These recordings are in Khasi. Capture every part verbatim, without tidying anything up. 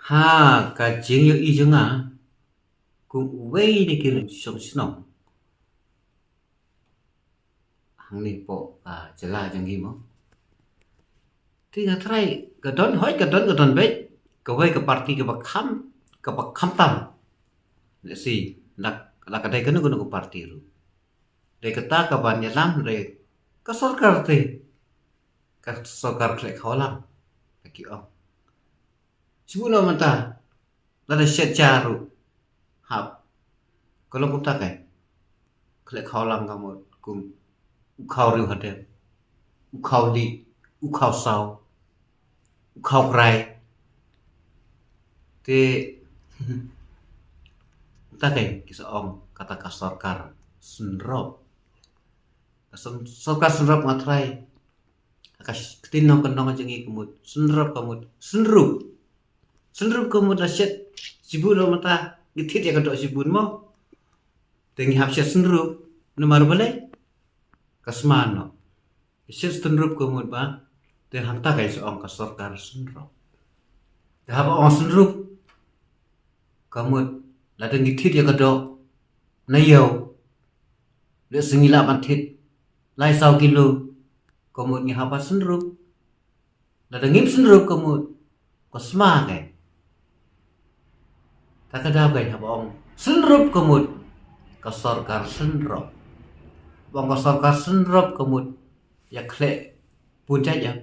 Ha ka jingïohi jong nga kum uwei na ki riew shong shnong hangne hapoh ka jylla jong ngi mo. Te nga trai ka don, hooid ka don, ka don beit kawei ka parti kaba kham, kaba kham tam. Lehse la, la ka dei kano kano ka parti ruh. Dei kata kaban ïalam dei ka sorkar te. Ka sorkar khleh khawlang, la ki ong. Shu buh noh mynta, lada shet ja ruh, hap. Ka long kumta kai. Khleh khawlang ka mut kum u khaw riew hadem, u khaw lieh, u khaw saw, u khaw krai. Te kumta kai ki sa ong kata ka sorkar synrop. Ka syn-, sorkar synrop nga trai. Ka ktien nongkyndong jong ngi ka mut synrop, ka mut synrup. Synrup ka mut la shet shibun, la mynta ngi thied ïa ka doh shibun mo. Te ngi hap shet synrup namar balei? Ka sma noh. Shet synrup ka mut ba te hangta ka sa ong ka sorkar synrop. Te haba ong synrup ka mut lada ngi thied ïa ka doh na ïew, lehse ngi lah ban thied lai saw kilo, ka mut ngi hap ban synrup. Lada ngim synrup ka mut ka sma kai. Ta ka daw kai haba ong synrup ka mut ka sorkar synrop. Ba ong ka sorkar synrop ka mut ïa khleh bun jait ïa.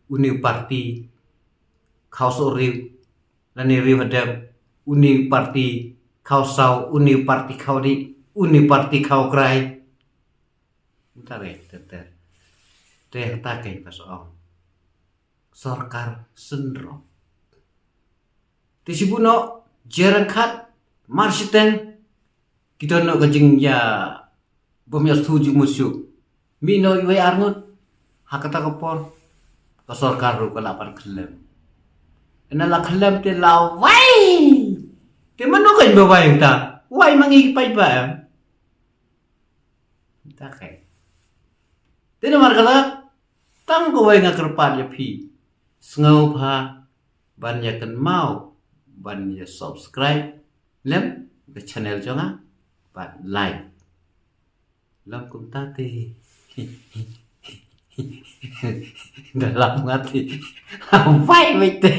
Une u parti khaw soh riew, lane riew hadem, une u parti khaw saw, une u parti khaw lieh, une u parti khaw krai. Mynta re ter ter. Te hangta kai ka sa ong sorkar synrop. Te shibun noh, jyrngkhat, mar shiteng, ki don noh ka jingïa bym ïa sngewthuh jingmut shuh. Mih noh iwei ar ngut ha kata ka por, ka sorkar ruh ka lah ban khyllem. Ynda la khyllem te la wai. Te mano kan ba wai ta? Wai ma ngi paidbah em. Ta kai. Te namar kata tang kawei nga kyrpad ïa phi. Sngewbha ban ïa kynmaw ban ïa subscribe lem ka channel jong nga bad like. Lem kumta te. Da lap nga te. Bai bai te.